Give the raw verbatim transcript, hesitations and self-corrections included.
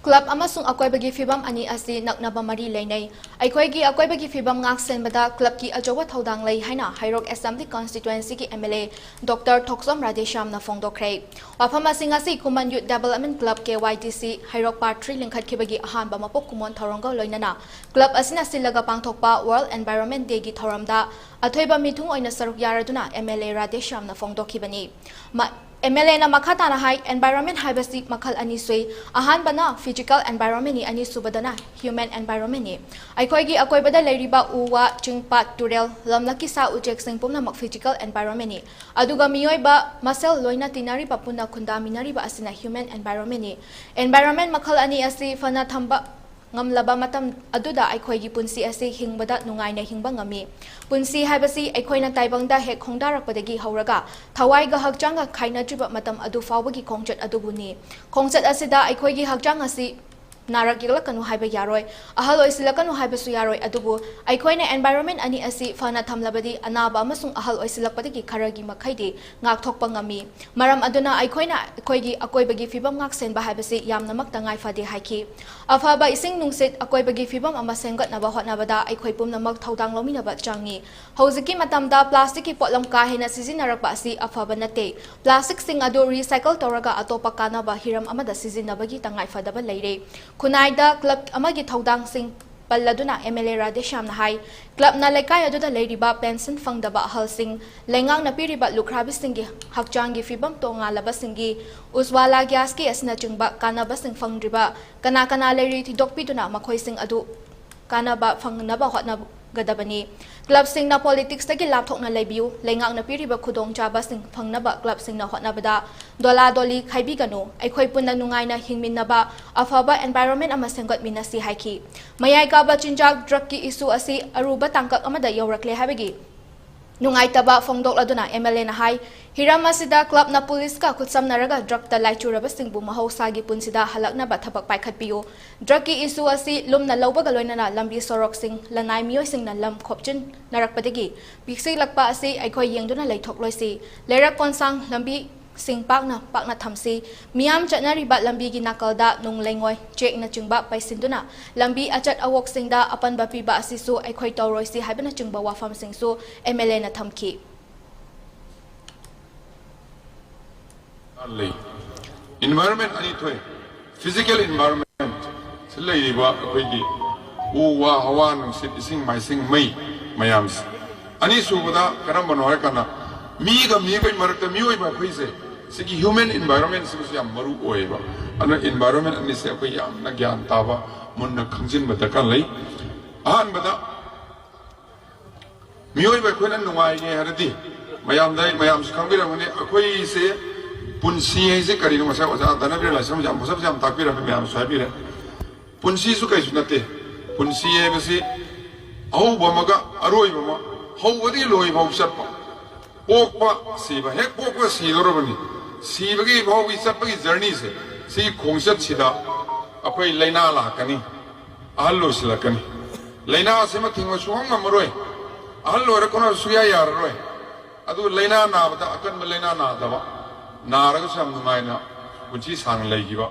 Club ꯑꯃꯁꯨꯡ ꯑꯀꯣꯏꯕꯒꯤ ꯐꯤꯕꯝ ꯑꯅꯤ ꯑꯁꯤ ꯅꯛꯅꯕ ꯃꯔꯤ ꯂꯩꯅꯩ꯫ ꯑꯩꯈꯣꯏꯒꯤ ꯑꯀꯣꯏꯕꯒꯤ ꯐꯤꯕꯝ ꯉꯥꯛ ꯁꯦꯟꯕꯗ ꯀ꯭ꯂꯕꯀꯤ ꯑꯆꯧꯕ ꯊꯧꯗꯥꯡ ꯂꯩ ꯍꯥꯏꯅ ꯍꯩꯔꯣꯛ ꯑꯦꯁꯦꯝꯕ꯭ꯂꯤ ꯀꯟꯁꯇꯤꯇ꯭ꯋꯦꯟꯁꯤꯒꯤ M L A doctor Thokchom ꯔꯥꯙꯦꯁ꯭ꯌꯥꯝꯅ ꯐꯣꯡꯗꯣꯛꯈ꯭ꯔꯦ꯫ ꯋꯥꯐꯝ ꯑꯁꯤꯡ ꯑꯁꯤ ꯈꯨꯃꯟ ꯌꯨꯠ ꯗꯦꯚꯂꯞꯃꯦꯟ ꯀ꯭ꯂꯕ, ꯀꯦ ꯋꯥꯏ ꯗꯤ ꯁꯤ, ꯍꯩꯔꯣꯛ ꯄꯥꯔꯠ ꯊ꯭ꯔꯤ ꯂꯤꯡꯈꯠꯈꯤꯕꯒꯤ ꯑꯍꯥꯟꯕ ꯃꯄꯣꯛ ꯀꯨꯝꯑꯣꯟ ꯊꯧꯔꯝꯒ ꯂꯣꯏꯅꯅ ꯀ꯭ꯂꯕ ꯑꯁꯤꯅ ꯁꯤꯜꯂꯒ ꯄꯥꯡꯊꯣꯛꯄ ꯋꯥꯔꯜꯗ ꯑꯦꯟꯚꯥꯏꯔꯣꯟꯃꯦꯟ ꯗꯦꯒꯤ ꯊꯧꯔꯝꯗ ꯑꯊꯣꯏꯕ ꯃꯤꯊꯨꯡ ꯑꯣꯏꯅ ꯁꯔꯨꯛ ꯌꯥꯔꯗꯨꯅ ꯑꯦꯝ ꯑꯦꯜ ꯑꯦ ꯔꯥꯙꯦꯁ꯭ꯌꯥꯝꯅ ꯐꯣꯡꯗꯣꯛꯈꯤꯕꯅꯤ꯫ ꯃ-, ꯑꯦꯝ ꯑꯦꯜ ꯑꯦꯅ ꯃꯈꯥ ꯇꯥꯅ ꯍꯥꯏ, ꯑꯦꯟꯚꯥꯏꯔꯣꯟꯃꯦꯟ ꯍꯥꯏꯕꯁꯤ ꯃꯈꯜ ꯑꯅꯤ ꯁꯨꯏ꯫ ꯑꯍꯥꯟꯕꯅ ꯐꯤꯖꯤꯀꯦꯜ ꯑꯦꯟꯚꯥꯏꯔꯣꯟꯃꯦꯟꯅꯤ, ꯑꯅꯤꯁꯨꯕꯗꯅ ꯍ꯭ꯌꯨꯃꯦꯟ ꯑꯦꯟꯚꯥꯏꯔꯣꯟꯃꯦꯟꯅꯤ꯫ ꯑꯩꯈꯣꯏꯒꯤ ꯑꯀꯣꯏꯕꯗ ꯂꯩꯔꯤꯕ ꯎ ꯋꯥ, ꯆꯤꯡ ꯄꯥꯠ, ꯇꯨꯔꯦꯜ, ꯂꯝꯂꯛꯀꯤ ꯁꯥ ꯎꯆꯦꯛꯁꯤꯡ ꯄꯨꯝꯅꯃꯛ ꯐꯤꯖꯤꯀꯦꯜ ꯑꯦꯟꯚꯥꯏꯔꯣꯟꯃꯦꯟꯅꯤ꯫ ꯑꯗꯨꯒ ꯃꯤꯑꯣꯏꯕ ꯃꯁꯦꯜ ꯂꯣꯏꯅ ꯇꯤꯟꯅꯔꯤꯕ, ꯄꯨꯟꯅ ꯈꯨꯟꯗꯥꯃꯤꯟꯅꯔꯤꯕ ꯑꯁꯤꯅ ꯍ꯭ꯌꯨꯃꯦꯟ ꯑꯦꯟꯚꯥꯏꯔꯣꯟꯃꯦꯟꯅꯤ꯫ ꯑꯦꯟꯚꯥꯏꯔꯣꯟꯃꯦꯟ ꯃꯈꯜ ꯑꯅꯤ ꯑꯁꯤ ꯐꯅ ꯊꯝꯕ ꯉꯝꯂꯕ ꯃꯇꯝ ꯑꯗꯨꯗ ꯑꯩꯈꯣꯏꯒꯤ ꯄꯨꯟꯁꯤ ꯑꯁꯤ ꯍꯤꯡꯕꯗ ꯅꯨꯡꯉꯥꯏꯅ ꯍꯤꯡꯕ ꯉꯝꯃꯤ꯫ ꯄꯨꯟꯁꯤ ꯍꯥꯏꯕꯁꯤ ꯑꯩꯈꯣꯏꯅ ꯇꯥꯏꯕꯪꯗ ꯍꯦꯛ ꯈꯣꯡꯗꯥꯔꯛꯄꯗꯒꯤ ꯍꯧꯔꯒ ꯊꯋꯥꯏꯒ ꯍꯛꯆꯥꯡꯒ ꯈꯥꯏꯅꯗ꯭ꯔꯤꯕ ꯃꯇꯝ ꯑꯗꯨ ꯐꯥꯎꯕꯒꯤ ꯈꯣꯡꯆꯠ ꯑꯗꯨꯕꯨꯅꯤ꯫ ꯈꯣꯡꯆꯠ ꯑꯁꯤꯗ ꯑꯩꯈꯣꯏꯒꯤ ꯍꯛꯆꯥꯡ ꯑꯁꯤ ꯅꯥꯔꯛ ꯌꯦꯛꯂꯛꯀꯅꯨ ꯍꯥꯏꯕ ꯌꯥꯔꯣꯏ, ꯑꯍꯜ ꯑꯣꯏꯁꯤꯜꯂꯛꯀꯅꯨ ꯍꯥꯏꯕꯁꯨ ꯌꯥꯔꯣꯏ꯫ ꯑꯗꯨꯕꯨ ꯑꯩꯈꯣꯏꯅ ꯑꯦꯟꯚꯥꯏꯔꯣꯟꯃꯦꯟ ꯑꯅꯤ ꯑꯁꯤ ꯐꯅ ꯊꯝꯂꯕꯗꯤ ꯑꯅꯥꯕ ꯑꯃꯁꯨꯡ ꯑꯍꯜ ꯑꯣꯏꯁꯤꯜꯂꯛꯄꯗꯒꯤ ꯈꯔꯒꯤ ꯃꯈꯩꯗꯤ ꯉꯥꯛꯊꯣꯛꯄ ꯉꯝꯃꯤ꯫ ꯃꯔꯝ ꯑꯗꯨꯅ ꯑꯩꯈꯣꯏꯅ ꯑꯩꯈꯣꯏꯒꯤ ꯑꯀꯣꯏꯕꯒꯤ ꯐꯤꯕꯝ ꯉꯥꯛ ꯁꯦꯟꯕ ꯍꯥꯏꯕꯁꯤ ꯌꯥꯝꯅꯃꯛ ꯇꯉꯥꯏ ꯐꯗꯦ ꯍꯥꯏꯈꯤ꯫ ꯑꯐꯕ ꯏꯁꯤꯡ ꯅꯨꯡꯁꯤꯠ, ꯑꯀꯣꯏꯕꯒꯤ ꯐꯤꯕꯝ ꯑꯃ ꯁꯦꯝꯒꯠꯅꯕ ꯍꯣꯠꯅꯕꯗ ꯑꯩꯈꯣꯏ ꯄꯨꯝꯅꯃꯛ ꯊꯧꯗꯥꯡ ꯂꯧꯃꯤꯟꯅꯕ ꯆꯪꯏ꯫ ꯍꯧꯖꯤꯛꯀꯤ ꯃꯇꯝꯗ ꯄ꯭ꯂꯥꯁꯇꯤꯛꯀꯤ ꯄꯣꯠꯂꯝ ꯀꯥ ꯍꯦꯟꯅ ꯁꯤꯖꯤꯟꯅꯔꯛꯄ ꯑꯁꯤ ꯑꯐꯕ ꯅꯠꯇꯦ꯫ ꯄ꯭ꯂꯥꯁꯇꯤꯛꯁꯤꯡ ꯑꯗꯨ ꯔꯤꯁꯥꯏꯀꯜ ꯇꯧꯔꯒ ꯑꯇꯣꯞꯄ ꯀꯥꯟꯅꯕ ꯍꯤꯔꯝ ꯑꯃꯗ ꯁꯤꯖꯤꯟꯅꯕꯒꯤ ꯇꯉꯥꯏꯐꯗꯕ ꯂꯩꯔꯦ꯫ ꯈꯨꯟꯅꯥꯏꯗ ꯀ꯭ꯂꯕ ꯑꯃꯒꯤ ꯊꯧꯗꯥꯡꯁꯤꯡ ꯄꯜꯂꯗꯨꯅ ꯑꯦꯝ ꯑꯦꯜ ꯑꯦ ꯔꯥꯙꯦꯁ꯭ꯌꯥꯝꯅ ꯍꯥꯏ, ꯀ꯭ꯂꯕꯅ ꯂꯩꯀꯥꯏ ꯑꯗꯨꯗ ꯂꯩꯔꯤꯕ ꯄꯦꯟꯁꯟ ꯐꯪꯗꯕ ꯑꯍꯜꯁꯤꯡ, ꯂꯩꯉꯥꯛꯅ ꯄꯤꯔꯤꯕ ꯂꯨꯈ꯭ꯔꯥꯕꯤꯁꯤꯡꯒꯤ ꯍꯛꯆꯥꯡꯒꯤ ꯐꯤꯕꯝ ꯇꯣꯉꯥꯜꯂꯕꯁꯤꯡꯒꯤ, ꯎꯖ꯭ꯋꯥꯂꯥ ꯒ꯭ꯌꯥꯁꯀꯤ ꯑꯁꯤꯅꯆꯤꯡꯕ ꯀꯥꯟꯅꯕꯁꯤꯡ ꯐꯪꯗ꯭ꯔꯤꯕ ꯀꯅꯥ ꯀꯅꯥ ꯂꯩꯔꯤ ꯊꯤꯗꯣꯛꯄꯤꯗꯨꯅ ꯃꯈꯣꯏꯁꯤꯡ ꯑꯗꯨ ꯀꯥꯟꯅꯕ ꯐꯪꯅꯕ ꯍꯣꯠꯅꯒꯗꯕꯅꯤ꯫ ꯀ꯭ꯂꯕꯁꯤꯡꯅ ꯄꯣꯂꯤꯇꯤꯛꯁꯇꯒꯤ ꯂꯥꯞꯊꯣꯛꯅ ꯂꯩꯕꯤꯌꯨ꯫ ꯂꯩꯉꯥꯛꯅ ꯄꯤꯔꯤꯕ ꯈꯨꯗꯣꯡꯆꯥꯕꯁꯤꯡ ꯐꯪꯅꯕ ꯀ꯭ꯂꯕꯁꯤꯡꯅ ꯍꯣꯠꯅꯕꯗ ꯗꯣꯂꯥ ꯗꯣꯂꯤ ꯈꯥꯏꯕꯤꯒꯅꯨ꯫ ꯑꯩꯈꯣꯏ ꯄꯨꯟꯅ ꯅꯨꯡꯉꯥꯏꯅ ꯍꯤꯡꯃꯤꯟꯅꯕ, ꯑꯐꯕ ꯑꯦꯟꯚꯥꯏꯔꯣꯟꯃꯦꯟ ꯑꯃ ꯁꯦꯝꯒꯠꯃꯤꯟꯅꯁꯤ ꯍꯥꯏꯈꯤ꯫ ꯃꯌꯥꯏ ꯀꯥꯕ ꯆꯤꯟꯖꯥꯛ, ꯗ꯭ꯔꯒꯀꯤ ꯏꯁꯨ ꯑꯁꯤ ꯑꯔꯨꯕ ꯇꯥꯡꯀꯛ ꯑꯃꯗ ꯌꯧꯔꯛꯂꯦ ꯍꯥꯏꯕꯒꯤ ꯅꯨꯡꯉꯥꯏꯇꯕ ꯐꯣꯡꯗꯣꯛꯂꯗꯨꯅ ꯑꯦꯝ ꯑꯦꯜ ꯑꯦꯅ ꯍꯥꯏ, ꯍꯤꯔꯝ ꯑꯁꯤꯗ ꯀ꯭ꯂꯕꯅ ꯄꯨꯂꯤꯁꯀ ꯈꯨꯠꯁꯝꯅꯔꯒ ꯗ꯭ꯔꯒꯇ ꯂꯥꯏꯆꯨꯔꯕꯁꯤꯡꯕꯨ ꯃꯍꯧꯁꯥꯒꯤ ꯄꯨꯟꯁꯤꯗ ꯍꯜꯂꯛꯅꯕ ꯊꯕꯛ ꯄꯥꯏꯈꯠꯄꯤꯌꯨ꯫ ꯗ꯭ꯔꯒꯀꯤ ꯏꯁꯨ ꯑꯁꯤ ꯂꯨꯝꯅ ꯂꯧꯕꯒ ꯂꯣꯏꯅꯅ ꯂꯝꯕꯤ ꯁꯣꯔꯣꯛꯁꯤꯡ, ꯂꯅꯥꯏ ꯃꯤꯑꯣꯏꯁꯤꯡꯅ ꯂꯝ ꯈꯣꯞꯆꯤꯟꯅꯔꯛꯄꯗꯒꯤ ꯄꯤꯛꯁꯤꯜꯂꯛꯄ ꯑꯁꯤ ꯑꯩꯈꯣꯏ ꯌꯦꯡꯗꯨꯅ ꯂꯩꯊꯣꯛꯂꯣꯏꯁꯤ꯫ ꯂꯩꯔꯛ ꯀꯣꯟꯁꯥꯡ, ꯂꯝꯕꯤ ꯁꯤꯡ ꯄꯥꯛꯅ ꯄꯥꯛꯅ ꯊꯝꯁꯤ꯫ ꯃꯤꯌꯥꯝ ꯆꯠꯅꯔꯤꯕ ꯂꯝꯕꯤꯒꯤ ꯅꯥꯀꯜꯗ ꯅꯨꯡ ꯂꯩꯉꯣꯏ, ꯆꯦꯛꯅꯆꯤꯡꯕ ꯄꯩꯁꯤꯟꯗꯨꯅ ꯂꯝꯕꯤ ꯑꯆꯠ ꯑꯋꯣꯛꯁꯤꯡꯗ ꯑꯄꯟꯕ ꯄꯤꯕ ꯑꯁꯤꯁꯨ ꯑꯩꯈꯣꯏ ꯇꯧꯔꯣꯏꯁꯤ ꯍꯥꯏꯕꯅꯆꯤꯡꯕ ꯋꯥꯐꯝꯁꯤꯡꯁꯨ ꯑꯦꯝ ꯑꯦꯜ ꯑꯦꯅ ꯊꯝꯈꯤ꯫ ꯂꯩ꯫ Environment ꯑꯅꯤ ꯊꯣꯛꯑꯦ꯫ Physical environment ꯁꯤ ꯂꯩꯔꯤꯕ ꯑꯩꯈꯣꯏꯒꯤ ꯎ ꯋꯥ, ꯍꯋꯥ, ꯅꯨꯡꯁꯤꯠ, ꯏꯁꯤꯡ ꯃꯥꯏꯁꯤꯡ, ꯃꯩ ꯃꯌꯥꯝꯁꯦ꯫ ꯑꯅꯤꯁꯨꯕꯗ ꯀꯔꯝꯕꯅꯣ ꯍꯥꯏꯔꯀꯥꯟꯗ ꯃꯤꯒ ꯃꯤꯒꯤ ꯃꯔꯛꯇ ꯃꯤꯑꯣꯏꯕ ꯑꯩꯈꯣꯏꯁꯦ ꯁꯤꯒꯤ human environment ꯁꯤꯃꯁꯨ ꯌꯥꯝ ꯃꯔꯨ ꯑꯣꯏꯌꯦꯕ꯫ ꯑꯗꯨꯅ environment ꯑꯅꯤꯁꯦ ꯑꯩꯈꯣꯏ ꯌꯥꯝꯅ ꯒ꯭ꯌꯥꯟ ꯇꯥꯕ, ꯃꯨꯟꯅ ꯈꯪꯖꯤꯟꯕ ꯗꯔꯀꯥꯔ ꯂꯩ꯫ ꯑꯍꯥꯟꯕꯗ ꯃꯤꯑꯣꯏꯕ ꯑꯩꯈꯣꯏꯅ ꯅꯨꯡꯉꯥꯏꯒꯦ ꯍꯥꯏꯔꯗꯤ ꯃꯌꯥꯝꯗ ꯑꯩ, ꯃꯌꯥꯝꯁꯨ ꯈꯪꯕꯤꯔꯝꯒꯅꯤ, ꯑꯩꯈꯣꯏꯁꯦ ꯄꯨꯟꯁꯤ ꯍꯥꯏꯁꯦ ꯀꯔꯤꯅꯣ? ꯉꯁꯥꯏ ꯑꯣꯖꯥ ꯙꯅꯕꯤꯔ ꯂꯥꯏꯁ꯭ꯔꯝ ꯌꯥꯝ ꯐꯖ ꯐꯖ ꯌꯥꯝ ꯇꯥꯛꯄꯤꯔꯝꯃꯦ, ꯃꯌꯥꯝꯁꯨ ꯍꯥꯏꯕꯤꯔꯦ꯫ ꯄꯨꯟꯁꯤꯁꯨ ꯀꯩꯁꯨ ꯅꯠꯇꯦ꯫ ꯄꯨꯟꯁꯤ ꯍꯥꯏꯕꯁꯤ ꯑꯍꯧꯕ ꯑꯃꯒ ꯑꯔꯣꯏꯕ ꯑꯃ, ꯍꯧꯕꯗꯒꯤ ꯂꯣꯏꯐꯥꯎ ꯆꯠꯄ, ꯄꯣꯛꯄ ꯁꯤꯕ, ꯍꯦꯛ ꯄꯣꯛꯄ ꯁꯤꯗꯧꯔꯕꯅꯤ꯫ ꯁꯤꯕꯒꯤ ꯐꯥꯎꯒꯤ ꯆꯠꯄꯒꯤ journey ꯁꯦ, ꯁꯤꯒꯤ ꯈꯣꯡꯆꯠꯁꯤꯗ ꯑꯩꯈꯣꯏ ꯂꯥꯏꯅꯥ ꯂꯥꯛꯀꯅꯤ, ꯑꯍꯜ ꯑꯣꯏꯁꯤꯜꯂꯛꯀꯅꯤ꯫ ꯂꯥꯏꯅꯥ ꯑꯁꯤꯃ ꯊꯤꯡꯕ ꯁꯨꯡꯉꯝ ꯉꯝꯃꯔꯣꯏ꯫ ꯑꯍꯜ ꯑꯣꯏꯔꯛꯄꯅ ꯁꯨꯡꯌꯥ ꯌꯥꯔꯔꯣꯏ꯫ ꯑꯗꯨ ꯂꯥꯏꯅꯥ ꯅꯥꯕꯗ ꯑꯀꯟꯕ ꯂꯥꯏꯅꯥ ꯅꯥꯗꯕ, ꯅꯥꯔꯒꯁꯨ ꯌꯥꯝ ꯅꯨꯡꯉꯥꯏꯅ ꯄꯨꯟꯁꯤ ꯁꯥꯡꯅ ꯂꯩꯈꯤꯕ,